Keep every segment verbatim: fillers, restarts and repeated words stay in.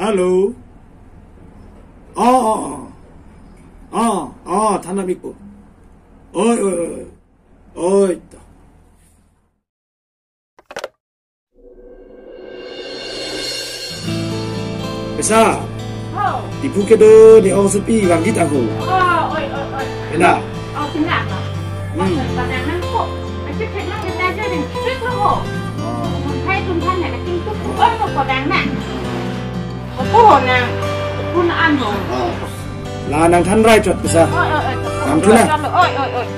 Hello. Oh, oh, oh. Oh, oh, thanam ikpo. Oi, oi, oi, oi. Oi, to. Pisa. Ho. Diphu kedo ne ongsopi bang dit aku. Oh, oi, oi, oi. Ena. Oh, pina. Hmm. Padang nangkok. Aci thek nang kita aja deh. Cek lo ho. Oh. Hai tum than ya, ting tu. Oh, lo padang na. Oh, ho na. Pun an ho. Oh. La nangthan rai chot pisa. Oi, oi, oi. Nangthu na. Oi, oi, oi.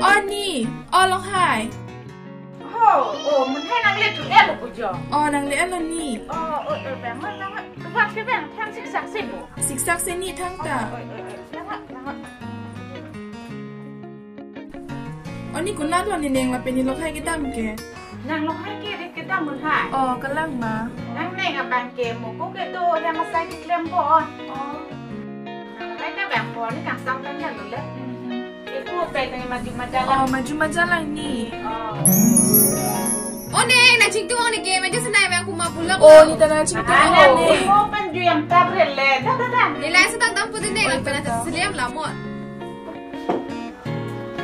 O ni, o Longhai. Ho, o, mun hai nangledet-et lo pu jo. O, nangledet-et lo ni. O, o, o, bang, bang, bang, bang. Bang ke bang, thang siksak si bo. Siksak si ni thang ta. O, o, o, o. Bang, bang, bang. O ni konat lo ni neng lapen ni Longhai kedam ke? Nang Longhai ke rit kedam mun hai. O, kalang ma. Nang neng abang ke mo ko kedo hem asai keklem ko on. O. Nang Longhai ke bang ko ni kangsam kan ya lo le. Iku pe tang maju majalang. O, maju majalang ni. O. O neng, nang chingtung ne ke, maju senai bang kuma pulang. O, ni ta nang chingtung ne. Mo pen juyam tabret le. Da, da, da. Nilai sedang dampu di neng, lapen ata seliam lamon.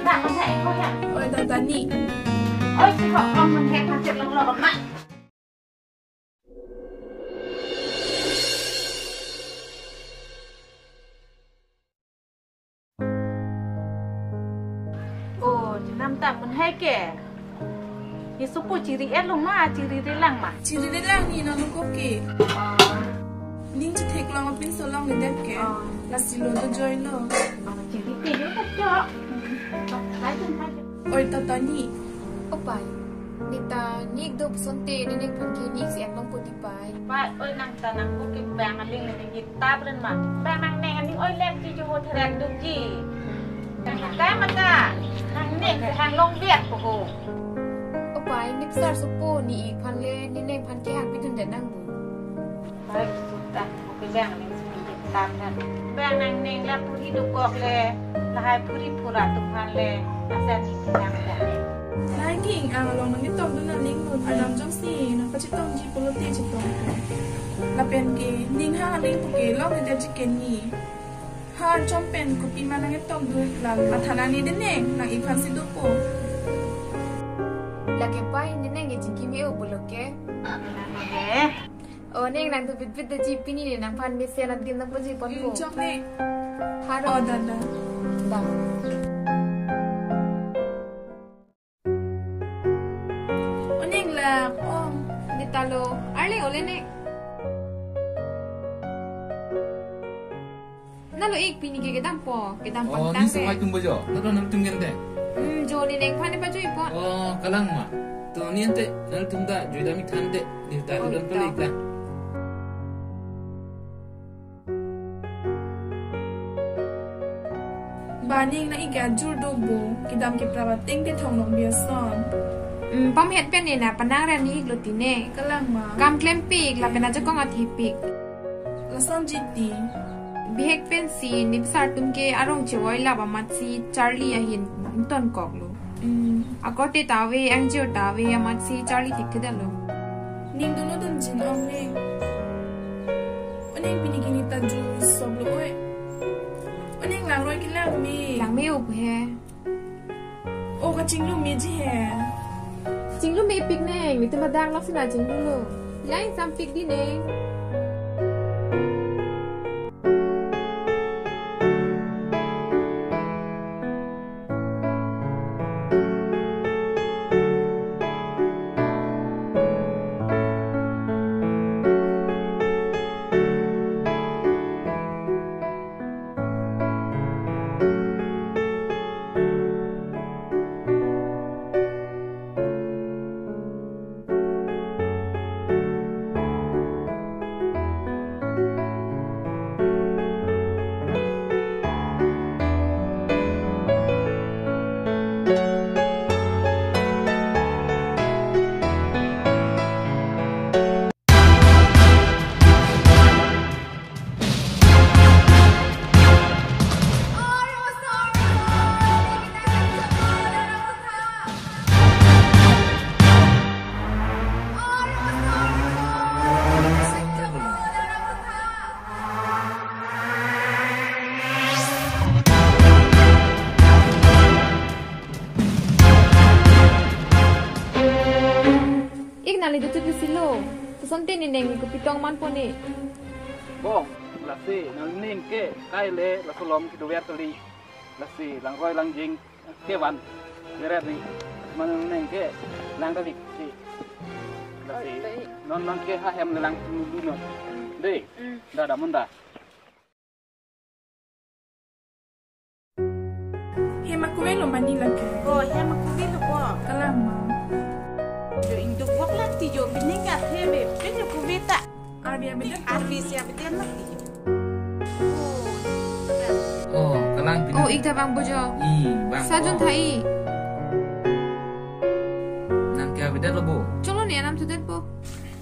Dah, mana eko ya? Oi, dah, dah, ni. Oi, si ho, kamu hek macet long long, mak. O, chenam ta mun hai ke. Ye sopo chiri-et lo ma, chiri-et lang ma. Chiri-et lang ni nang ko ke. Ah. Ning chetheklong apinso longledet ke. Ah. Lasi lo dojoi lo. Ah, chiri ke yo ta jo. Hai tum hai. Oi, tata ni. O pai. Ni ta ni do puson te ni neng phan ke ni si em long ko di pai. Pai, oi nang ta nang ko ke bang aling ni ni ta pren ma. Bang nang neng aning oi lek ji jo ho theren duk ji. Nang kai mata. Nang neng ke hang long biak ko ho. O pai, ni psar sopo ni ik phan le ni neng phan ke hang pidun den nang bu. Pai, suta. Ko ke bang aling si ni ta pren. Bang nang neng la puri dokok le. Lahai puri pura tum phan le. Asa ni pidang da. Lahai king ang along nang ketong dun aling lo. Alam jongsi nang pachetong ji pulo te chetong. Lapen ke ning hang aling pu ke longledet ji ke ni. Har chom pen kopi ma nang ketong dun lalo. Matha nang ni den neng, nang ik phan si dopo. Lake pai, ni neng ke chingki me-o pulo ke. Nang ke. O neng nang tu bit bit da ji pini ni nang phan mesen adim nang paji pon ko. Chok ne. Haro. O, da, da. Da. O neng la, o. Ni ta lo, arle ole neng. Na lo ik pini ke kedam po, kedam pon. O, tang ni te. Sumai tum bo jo. Na lo nang tum gen te. Hmm, jo ni neng phan ni pajoi po. O, kalang ma. To ni ante, nang tum ta, joi dam ik than te. Ni ta, o, don ta. Palik ta. Ba ning nang ik ke ajur do bo, kedam ke prap ateng te thong long biason. Hmm, pam het pen ni na panang ra ni ik lo ti neng. Kalang ma. Kam klempik, lapen ajakong athipik. Lason ji ti. Bihek pensi, ni psar tum ke arong chevoi lap amatsi charli ahin ton kok lo. Hmm. Akorte ta ave, angjir ta ave, amatsi charli tik theda lo. Ning dun dun jin ong ne. O neng pini ke ni ta jui sop lo oi. O neng langroi ke lang me. Lang me up he. O kachinglu me ji he. Chinglu me pik neng, ni tema dang lok sina chinglu lo. Lain sam pik di neng. Itu tuh silo. Sesonte ni neng kopi tong manpo ni. Bong, lasi nang neng ke kai le laso along kedo ver kali. Lasi langroi langjeng kevan. Beret ni. Mane neng ke lang kali si. Lasi non nang ke ha hem lang tulu no. Dei. Hmm. Dah dah mun dah. Hem akuve lo mani lake. Oh, hem akuve lo ko. Kalang ma. Jo induk vok lang ti jo pining ka hem e. Pin jo kuve ta. Arvi abedet. Arvi si abedet lang ti jo. Oh, kalang pining. Oh, ik ta bang bojo. I, bang. Sajun bo. Tha i. Nang ke abedet lo bo. Cholo ni anam tudet bo.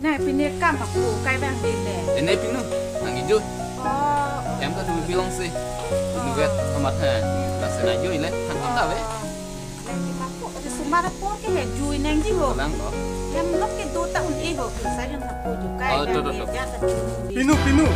Nang pine kam aku kai bang di le. Ene pinu, nang ijo. Oh. Em ta du bilong si. Pinu vet amat ha. Lasi nang ijo ile. Thang kam ta ve. Lagi maku, ada sumar po ke he jui nang ji ho. Kalang lo. Hem lok ke do ta un e ho. Sa yang aku ju kai. Oh, bang to, to, di to. Dia ta ju. Pinu, pinu.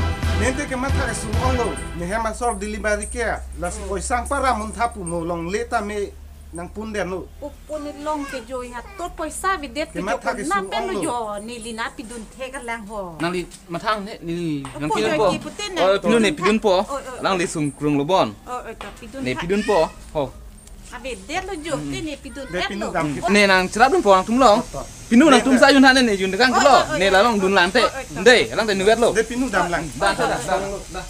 Nente ke matha ke sung ong lo. Ne hem asor delivery ke. Lasi oi sang para mun thapu mo longle tame nang pun den lo. Upon ni long ke joi ha to poisa avedet ke. Kematha jo ke na sung pen ong lo lo. Jo neli na pidun thek lang ho. Nangli mathang ne neli. Apo nang jo kilang po. Ki puten. Oh, pinu ne pidun po. Oh, oh, oh. Nangli sung krung lo bon. Oh, oh, to pidun. Ne ha. Pidun po. Ho. Avedet lo jo, hmm, te ne pidun. De et pinu lo. Dam kita. Ne nang cherap dun po nangtum long. To, to. Pinu nangtum. Ne, ne. Sa jun ha ne ne jun dekang. Oh, kelo. Oh, oh, ne oh. La long dun lang te. Oh, oh, to. Nde, lang te nuvet lo. De pinu dam lang. Da, da, da, da.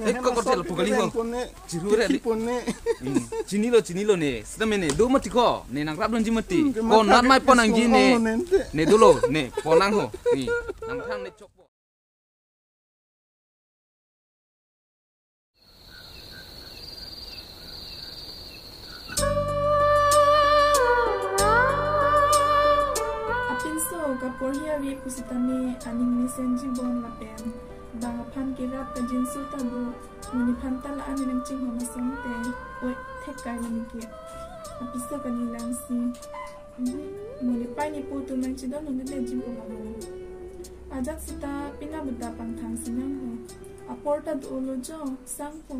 Eh, kok hotel pukali ho. Pone, chiru re di. Pone. Hmm. Chinilo, chinilo ne. Sita mene, do mati ko. Ne nang rap donji mati. Hmm, ko nat mai pon nangji ne. Ne dolo, ne, pon nang ho. Ni, nang thang ne chok po. Apinso kaporhi ave pusitame aning mesenji bon lapen bang aphan kerap kajinso ta do, monit aphan ta la-an nangchingho masong te, oi, thek kai lami ke. Apinso kali lang si. Muni pai ni pu tu nang chidon nang le jim ko bang. Ajak sita pina beta pangthang sinang ho. Apor ta do lo jo, sang po.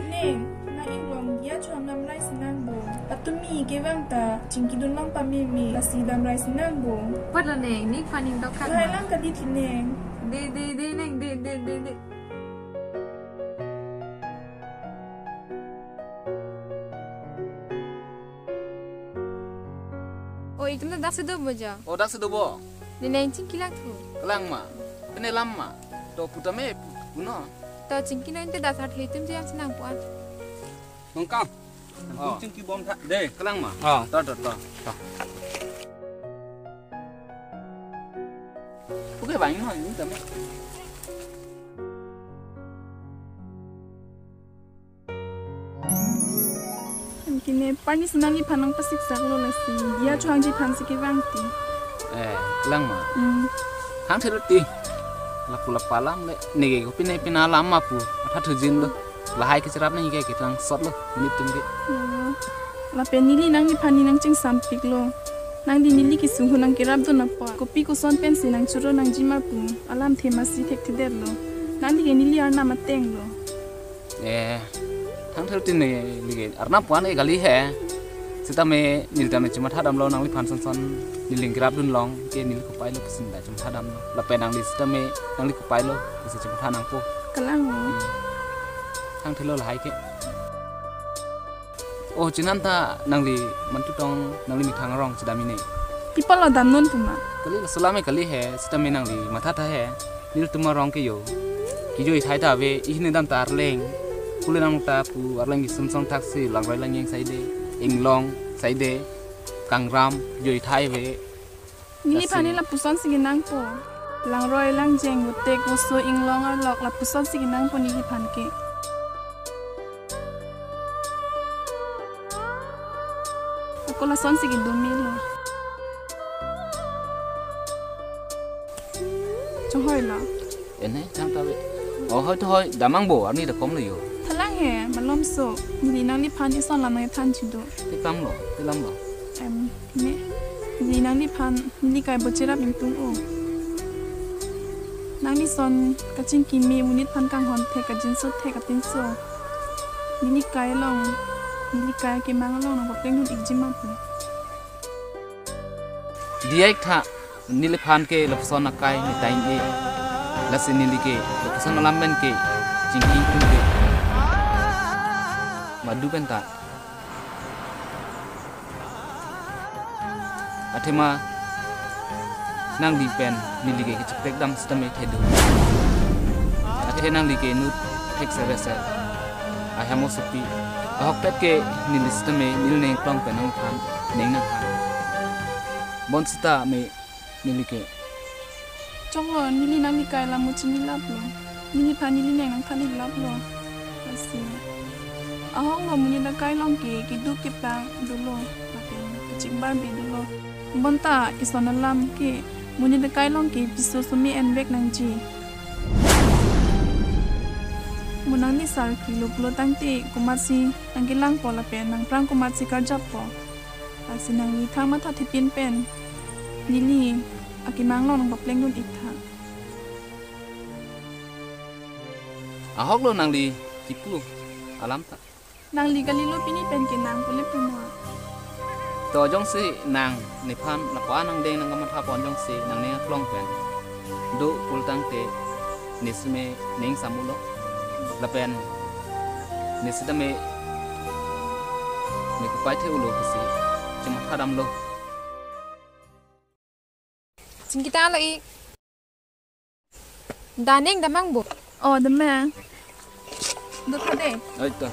Neng, nang inglong dia chuam nam rai sinang bo. Atumi kevang ta, chingki dun long pameme, lasi dam rai sinang bo. Patlo neng, nik paning dokan. Lai lang kadi thi neng. De, de, de, neng, de, de, de, de. O, itum ta dak si do bo jo. O, dak si do bo. Ne neng chingki lang thu. Kalang ma. Pine lam ma. To putame puno. To chingki nang te dasar the itum jam sinang puan. Nongkam. Oh. Chingki bom tha. De, kalang ma. Oh. To, to, to. To. Oke, bang, ini, ini tame. Kine parni sinang iphan nang pasik sak lo lasi. Dia chuang ji phan si kevang ti. Eh, kalang ma. Hmm. Hang thero ti. Lapu lapa lam le. Neke kopi ne pina lam ma pu. Atha thujin lo. Lahai ke cherap ne ke ketang sot lo. Minit tum ke. Hmm. Lapen neli nangliphan ni nang chingsam pik lo. Nangli neli kesung hu nang kerap dun apot. Kopi koson pensi nang choro nangji ma pu. Alamthe masi thekthedet lo. Nangli ke neli arnam ateng lo. Eh, thang thel tin ne neke arnam puan e kali he. Sitame neli tame chomatha damlo nangliphan son son neli ning kerap dun long ke neli kopai lo pusi ta chomatha damlo. Lapen nangli sitame nangli kopai lo pusi chomatha nangpo. Kalang lo. Hmm. Thang thelo lahai ke. Oh, chinam ta nangli mantu tong nangli methang arong chedam ini. Pi apot lo dam non pu ma? Kali laso lam e kali he, sitame nangli matha tha he. Nelitum arong ke jo. Kejoi thai ta ave, ihne dam ta Arleng. Kule nang ta pu Arleng kesung song thaksi, langroi langjeng saide, inglong saide, kangram, kejoi thai ave. Neliphan ni lapuson si kenangpo. Langroi langjeng, votek voso, inglong arlok, lapuson si kenangpo neliphan ke. Ako lason si kedo melo. Chonghoi lo. Ene, chang ta ave. Oh, hoi to hoi, damnang bo, arni ta kom lo jo. Thalang he, malomso. Neli nangliphan ison lam nangthan chido. Te kam lo, te lam lo. Em, ne. Neli nangliphan, neli kai bo cherap ingtung o. Nangli son kachingki me, monit aphan kanghon thek, kajinso thek apinso neli kai along, neli kai kemang along nangpaplengdun ikji ma pu. Diyaik tha, neliphan ke lapuson akai ne ta-ing-e. Lasi neli ke lapuson alam pen ke chingki tum ke madu pen ta. Athema nangli pen neli ke kacheprekdam sitame thedu. Athe nangli ke inut thek sere se. Ahem osopi. Ahokpet ke neli sitame neli neng klong pen nangphan neng nangphan. Bonsita me neli ke. Chonglo, neli nangli kai alam mo chinilaplo. Neliphan neli neng nangthan-iklaplo. Lasi ahoklo, monit akai along ke keduk keplang dolo, lapen kachingbar bi dolo. Bonta ison alam ke monit akai along ke piso sumi envek nangji. Mo nangli sarkri lo pulo tangte komatsi nangkelangpo lapen nangphrang komatsi karjappo. Lasi nangli thang matha thepin pen neli akemang along nangpaplengdun ik tha. Ahoklo nangli kipu alam ta. Nangli kalilo pini pen ke nang pule puno. To jongsi nang nephan lapu-an nangdeng nangkamatha pon jongsi nang neng aklong pen do pulo tangte nesime neng samulo. Lapen nesitame ne kupai the ulo pusi chematha damlo. Chingki tanglo ik. Da neng damnang bo. Oh, damnang. Do tha de. Oi to.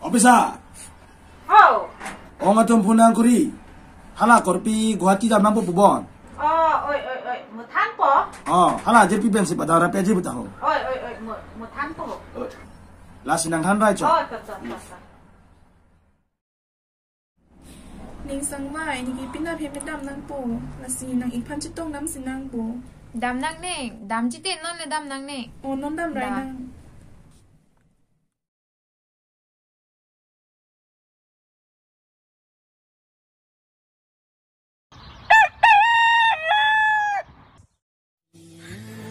Officer. Oh. Ong atum phone nangkuri. Hala korpi Guwahati damnangpo pu bon. Oh, oi, oi, oi. Mo thanpo. Oh, hala J P pen si pada rapi aji buta ho. Oi, oi, oi. Mo, mo thanpo. Oi. Lasi nangthan rai cho. Oh, to, to, to, to. Ning sangvai, neli ke pina phe me damnangpo. Lasi nang-iphan chetong damsi nangpo. Damnang neng, damji te non le damnang neng. Oh, non dam rai nang.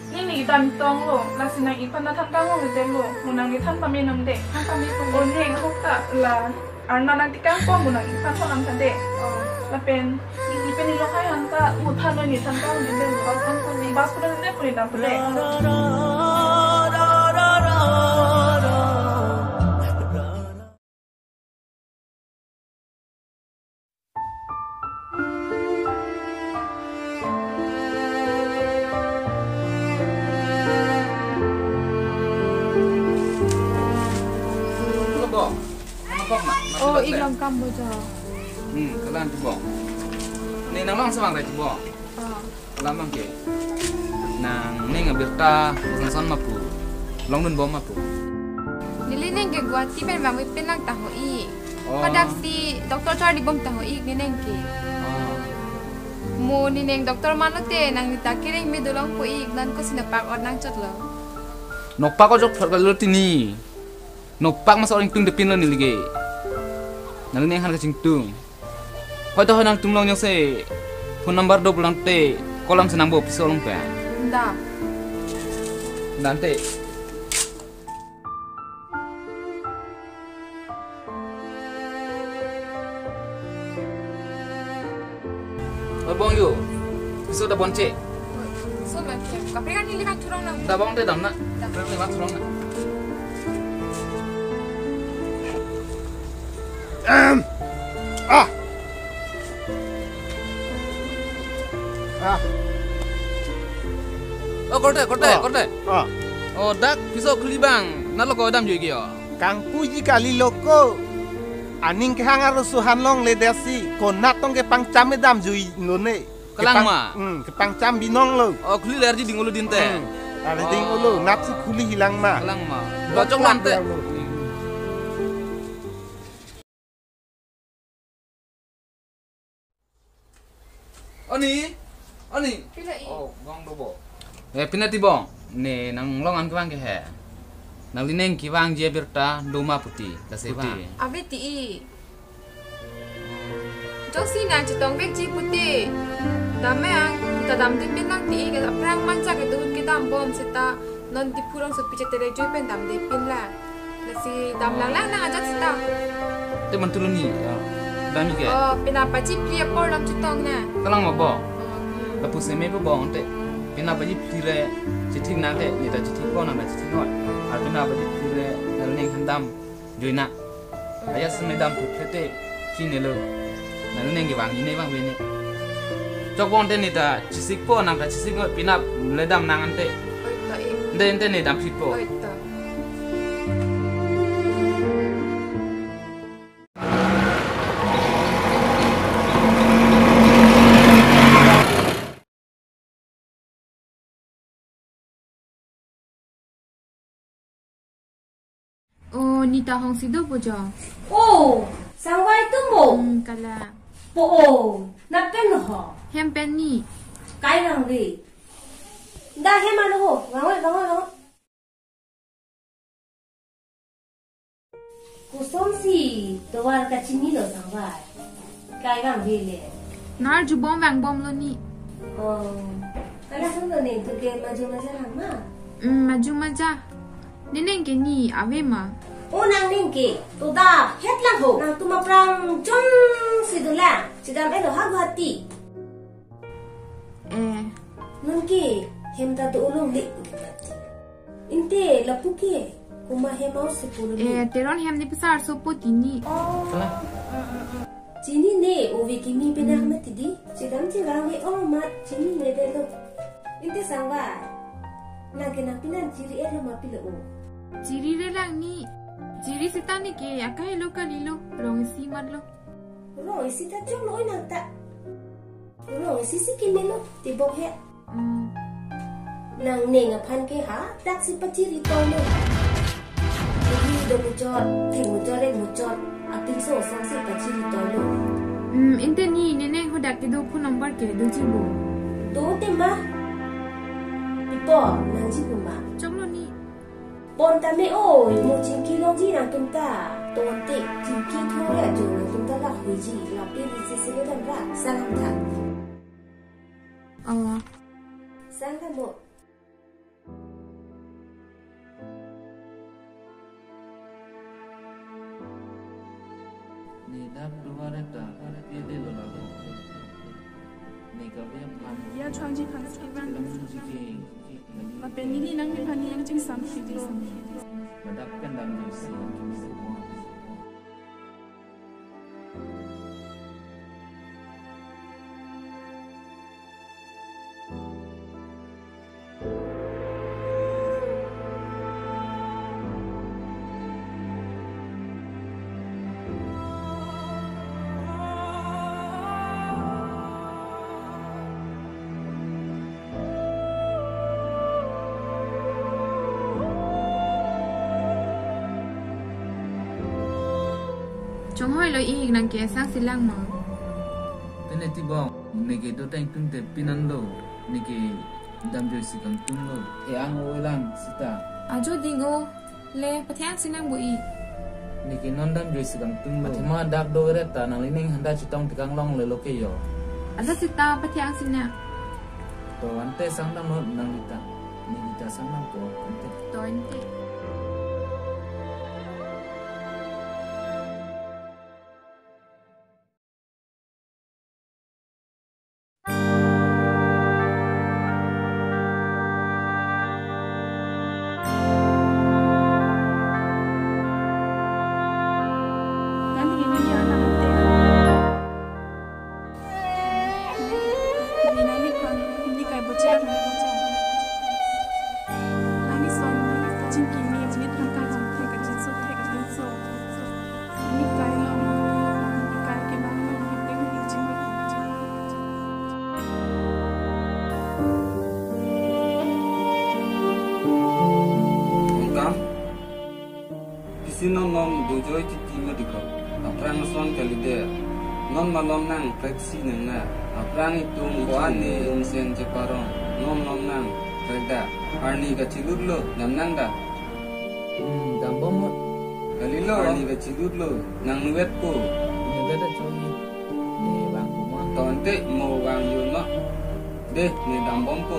Neli dam tonglo, lasi nang-iphan ta than tanglo le delo, mo nangli than pame nang de. Than pame po. Oh, neng ahok ta la, arna nangtekangpo mo nang-iphan than nang than de. Oh. Lapen, neli pen neli lahai han ta, mo than lo ne than tanglo le delo. Oh, than pame. Bus pu de pu ne dam pu de. Bo, nangkok na, nasi Oh, bat le. Iklong kam bo jo. Hmm, kalang ti bo. Ne nang lang samang rai ti bo. Oh. Alam abang ke. Nang neng abirta, Samson ma pu. Longdun bom ma pu. Neli neng ke Guwahati pen vangve pen lang ta ho ik. Oh. Hadak si doctor charli bom ta ho ik ne neng ke. Oh. Mo ne neng doctor manlo te nangli ta kereng me dolongpo ik, non kosi nokpak ot nangchotlo. Nokpak ot jok phar kalo tini. Nokpak masa orang tung depin lo neli ke. Nangli neng han kachingtung. Hoi to hoi nangtum along jongsi phone number do pulo tangte call damsi nang bo piso along pen. Da. Dante. Oi bong yo. Piso da bonche. So, kaprek an neli vangthu rong nang. Da bong te dam na. Da. Kaprek an neli vangthu rong na. Em. Ah. Ah. Oh, korte, korte, Oh. korte. Ah. Oh, dak piso khuli abang. Nalo ko damjui ke yo. Kangpuji kali lo ko. Aning kehang arloso han longle desi. Konat tong kepangcham damjui lo ne. Kalang Kepang-, ma? Hmm, kepangcham binong lo. Oh, khuli le arji ding ulo din te. Hmm. Arji ding ulo, Oh. nat si khuli hilang ma. Kalang ma. Bok Bocok lang lam te. Lo. Oni, Oni. Pila i? Oh, bong do bo. Eh, pina ti bong. Ne nang long an kevang ke he. Nanglining kevangji abirta doma puti, lasi vang. Ave ti-i. Jongsi nang chetongvekji puti, dam-e ang, ta damde pin nang ti-i, ke aphrang manchak kedo ahut kedam bom seta, non Diphu rongsopi chetere jui pen damde pin la. Lasi dam lang lang nang ajat seta. Te mantu lo ni, ah, dam-ik ke? Oh, penap paji phli apor dam chetong na. Kalang ma bo? Oh, hmm. Lapu seme bo bo ante. Penap paji phli le chethik nang ke, ne ta chethik ko nang ta chethik noi. Ar penap paji phli le nanglining aphan dam jui na. Ajat seme dam phli phli te chinilo. Nanglining kevangji ne vangve ne. Chok bo ante ne ta chesik po nang ta chesik noi, penap le dam nang ante. Oi, to, eh. Ante, ante ne dam phli po. Oi, to. Oh, ne ta hongsi do po jo. Oh, sangvai atum mo. Hmm, kala. Po oh, nap pen ho. Hem pen ni. Kai vangve. Da hem ano ho. Vangoi, vangoi, vangoi. Kosonsi tovar kachinilo sangvai. Kai vangve le. Nar jubom vangbomlo ni. Oh. Kala sung lo ne, tu ke maju maja lang ma? Hmm, maju maja. Nening ke ni ave ma? Oh, nangning ke. To da, het lang ho. Nangtum aphrang jongsi dolang. Chedam-et lo ha Guwahati. Eh. Non ke, hem ta do-o longle. Inte lapu ke, komat hem a-ose pulo ni? Eh, Teron hem ni pisa arso po ti ni. Oh. Salah. Chinine, ove kimi penang Hmm. mati di. Chedam chevangve o ma, chinine detlo. Inte sangvai. Nang ke nang pinan chiri-et lo ma pilo o. Chirire lang ni. Chiri seta ne ke akai lo kalilo, rong isi matlo. Rong isi ta choklo oi nang ta. Rong isi si kimelo, tibok he. Hmm. Nangning aphan ke hadak si pachiri toilo. Ili do muchot, theng muchot, rek muchot, apinso asong si pachiri toilo. Hmm, inte ni, nening hadak kedo phone number ke doji bo? Do te ma. Pi po, nangji pu ma? Choklo ni. Pon tame oi, mo chingki longji nangtum ta. Ton te, chingki thore ajo nangtum ta lak hoiji, lapen isi sini dan ra, salam tha. Oh. Salam mo. Ne dak do-ore ta, ne de lo la. Ne kave aphan. Ya chwangji aphan si vang. Lam ji ke. Lapen neli nangliphan nangchingsam si do. Ladak pen damjui si. Chonghoi lo ik nang ke sang silang ma. Tene tibok, ne ke doteng tung te pinan lo, ne ke damjui si kangtung lo. E ang o lang seta. Ajo ding o. Le, pathe-ang sinang bo ik. Ne ke non damjui si kangtung lo. Athema dak do-ore ta nanglining handa chetong tekang longle lo ke yo. Ada seta pathe-ang sinang. To ante sangdam lo nangli ta. Neli ta sangdam ko ante. To ante. Ongkam, pisi non non dojoi titi ma dikok. Aphrang ason kalite. Non malom nang preksi nang na. Aphrang itum ko-an ne insen cheparong. Non malom nang prekda. Arni kachilutlo, dam nang da. Hmm, dambom mo. Kalilo, arni vechidutlo, nang nuvet ko. Nuvet achomi. Ne vang ko ma. Tangte mo vang yo ma. Dei, ne dambom ko.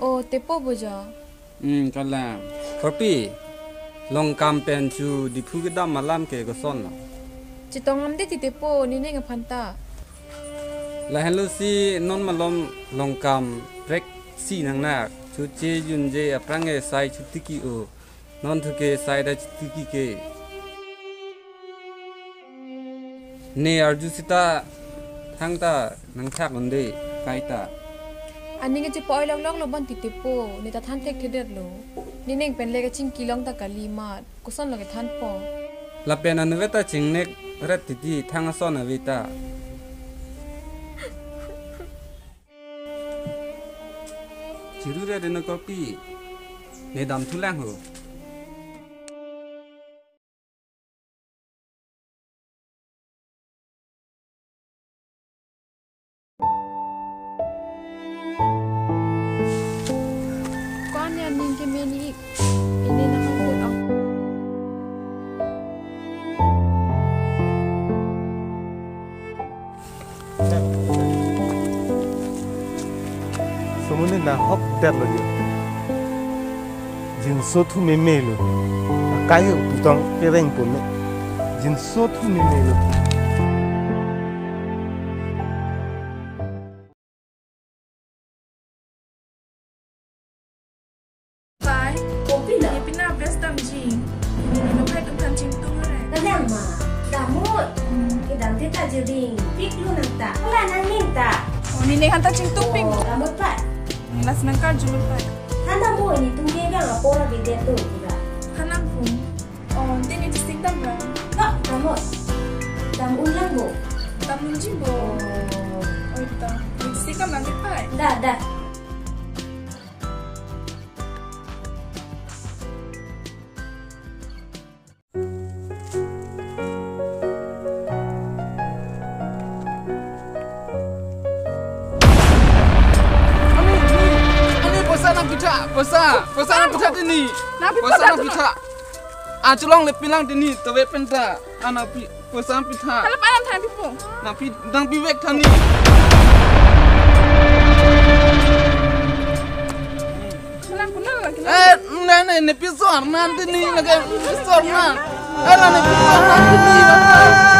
O, tepo boja. Hmm, kalang. Korpi, Longkam pen chu Diphu kedam alam ke koson lo? Chetong amde ti tepo, ne ning aphan ta. Lahenlo si non malom Longkam prek si nangnak, chu che junje aphrang ke sai chutiki o. Non thu ke sai ta chutiki ke. Ne arju sita thangta nangthak unde kaita. Aning kachepoi longlong lo bon ti tepo, ne ta than thekthedetlo. Ne ning pen le kachingki long ta kali mat, koson lo kethanpo. Lapen anuvet ta chingnek ret titi thang ason ave ta. Chiru re deno korpi, ne dam thulang ho. Kwan ya ning ke meni ik. Ini na hangput ang. Sumuni na hok ter lo yo. Jinso thu meme lo. Akai ho putong kereng pun ne. Jinso thu meme lo. Pai, kopi na? Ye pina best damji. Ini lo kai tum kan chingtung re. Kadang ma, damut. Hmm. Kedam te ta jering. Pik lu nang ta. Kala nang ning ta. Oh, ne ning han ta chingtung pik. Oh, damut pai. Las nang kar julu pai. Than damut, netum ke bang apor abidet tu, kira. Than nang pun. Oh, te ne chisik dam ra? Ba, damut. Dam un lang bo. Dam unji bo. Oh. Oi ta. Ne chisik dam lang pai. Da, da. Ani, ani, ani, poisa nangpitha, poisa, poisa nangpitha tini. Nangpitha poisa nangpitha. Acholong le pilang tini, tove penta, anapi, poisa nangpitha. Hala pa nang thang pipo. Nangpi, nangpivek thani. Hala kunal lagi. Eh, ne, ne, ne, pisor nan tini, lagi pisor nan. Hala ne pisor nan tini, lagi.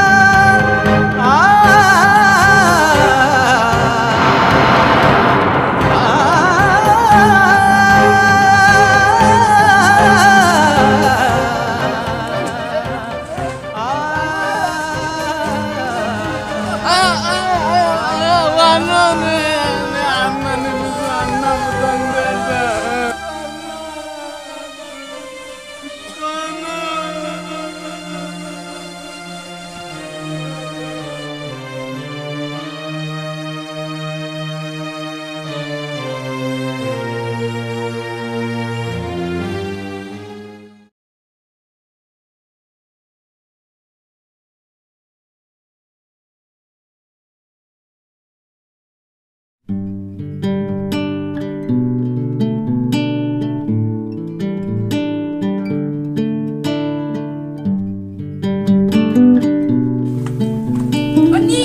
Oni!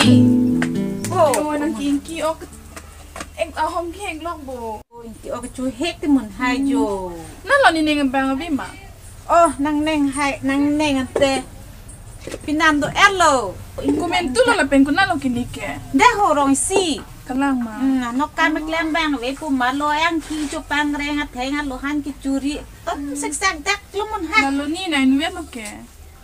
Oh. Yo, nang kingki ok. Ek ahom ki ek lok bo. Oi, ti ok chu hek ti mun hai jo. Nalo ne ning bang abi ma? Oh, nang ning hai, nang ning ante. Pinan do-et lo. Komantu lo lapen konat lo kini ke? Dak ho rong isi. Kalang ma. Hmm, anok kam klem bang ave pu ma lo yang ki cho pang reng atheng alo han ki churi. Tom sek sek dak lo mun hai. Lalo ne nang nuvet lo ke?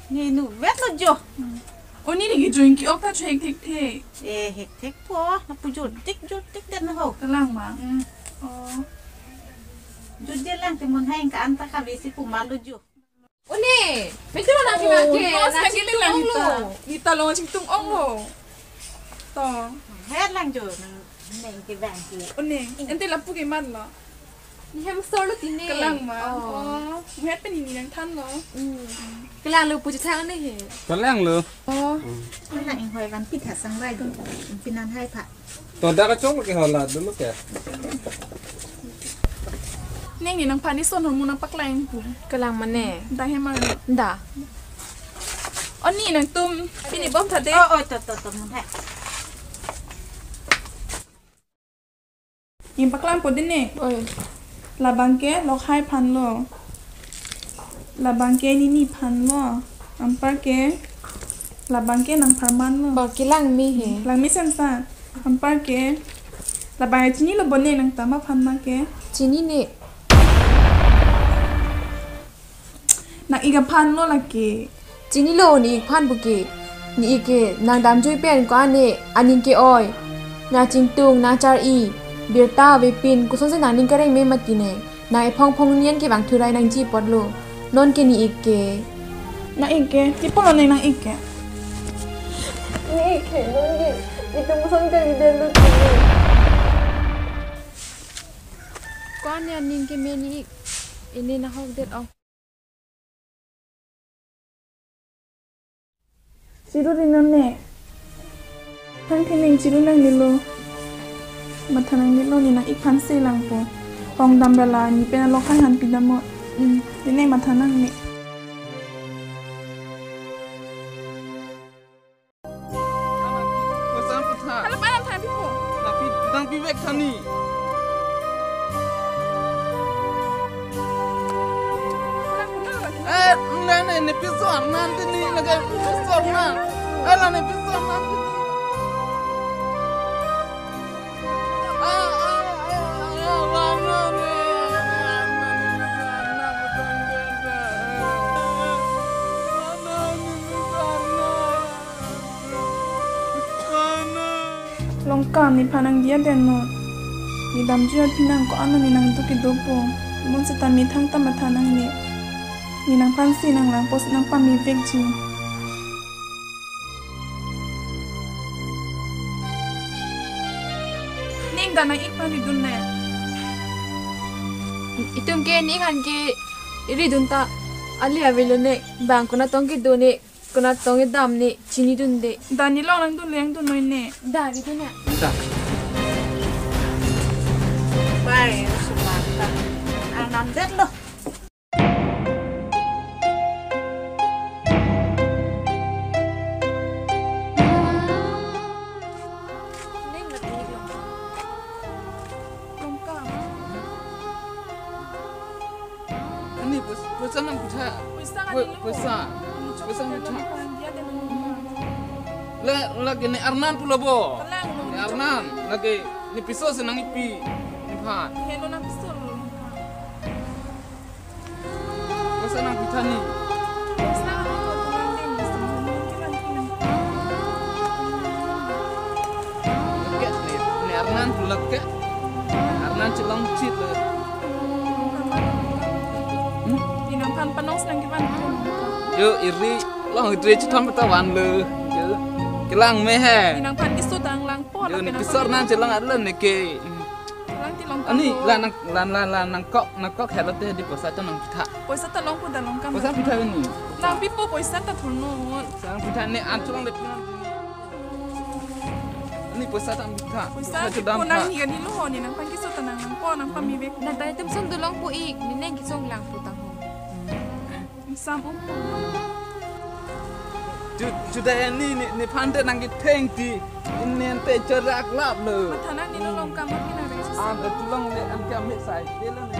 Ne nuvet lo jo. Hmm. Oni ne kejun ki ok ta chu hek thekthe. Eh, hek thekpo, lapu jur tik jur tik den ho. Kalang ma. Hmm. Oh. Jur je lang ti mun hai ka anta ka besi pu ma lo jo. Oni, betul na kina ke. Oh, na kini lang ita. Ita lo chingtung ong lo. To. Het lang jo, nang, nang ke bang ke. O ne, ante lapu ke mat lo. Ni hem solo tine. Kalang ma. Oh. Oh, het pen ini nangthanlo. Hmm. Kalang lo pu chethang ne he. Kalang lo. Oh. Kalang inghoi van pit ha sang rai do. Pinan hai pha. To dak kachong ke hola dulu ke. Ning ni nangphan ni son hormu nangpaklang pu. Kalang mane. Da hem ma. Da. O ni nangtum pini bom tha de. Oh, oh, to, to, to, mun hai. Ning paklangpo dei ne. Oi. Labang ke Lokhai aphan lo. Labang ke nini aphan lo. Anparke labang ke nangpharman lo. Ba ke langme he. Langme sensa. Anparke labang chinilo bo ne nangtama aphan ma ke. Chinine. Nang-ik aphan lo lake. Chinilo ne-ik aphan puke. Ne-ik ke nang damjui pen ko-an ne aning ke-oi. Nang chingtung, nang char-i. Birta avepin, kosonsi nangning kareng me mati ne. Nang ephong phong nian ke bang thurai nangji apotlo. Non ke ne-ik ke. Nang-ik ke, tipo lo ne nang-ik ke. Ne-ik ke, non ke. Itum son ke ide lo. Ko-an ne aning ke me ne-ik. Ini nahok det ong. Chiru ri non ne. Thang thening chiru nangnelo. Matha nangnelo ne nang-ik aphan se langpo. Hong dam ra la ne pen alok hai han pidamot. Hmm. Dei ne matha nangne. Kosan putha. Hala pa nangthan pipo. Nangpi, nangpivek tha ne. Eh, ne, ne, ne piso arnan tha ne, ne ke piso arnan. Eh, la ne piso arnan tha ne. Longkam, nephan nangdiya den non. Ne damjui aphi nang ko-an ne nangduk kedopo. Mon seta methang ta matha nangne. Ne nangphan si nanglangpo, nangpamevekji. Ning da nang-ik aphan ridun ne. Itum ke ne-ik aphan ke ridun ta ale avelo ne, bang konat tong kedo ne, konat tong kedam ne chinidunde. Da ne long nangdun le nangdun noi ne. Da ridun ne. Da. Bai, sumanta. Anam det lo. Ani poisa, poisa nangpitha. Poisa. Poi-, ani lo. Poisa. Poisa nangpitha. La, lake ne arnan pulo bo. Kalang lo. Ne arnan, lake ne piso si nangkipi. Nephan. Helo nangpiso lo. Poisa nangpitha ne. Poisa nangpitha ne. Ke, ne, ne arnan pulo ke. Arnan chelong chit le. Hmm? Inang kan panong senang kipan. Yo, iri long idre chitham ta van le. Yo. Kelang me he. Inang kan kisu dang lang po. Yo, la ne kenang kisor kan. Nang chelong arlo ne ke. Lang ti long ani, kan. La nang, la, la, la nangkok, nangkok helo te di poisa ta nangpitha. Poisa ta long ko da long kam. Poisa pitha ni. Nangpipo poisa ta thurnon. Poisa nangpitha ne an chelong le pinon. Ani poisa ta nangpitha. Poisa poisa ta dam ko nang tha. Ni gani lo ho ne nangphan kiso ta nang nangpo nangpamevek. Na ta itum son dolong po ik, ne neng kiso langpo tang ho. Sam um. Ju-, juda ne, ne, nephan te nangketheng ti. Inen te cherak lap lo. Matha nangne lo long kam ma kina re. An da tulong le an kam me sai. Te lo ne.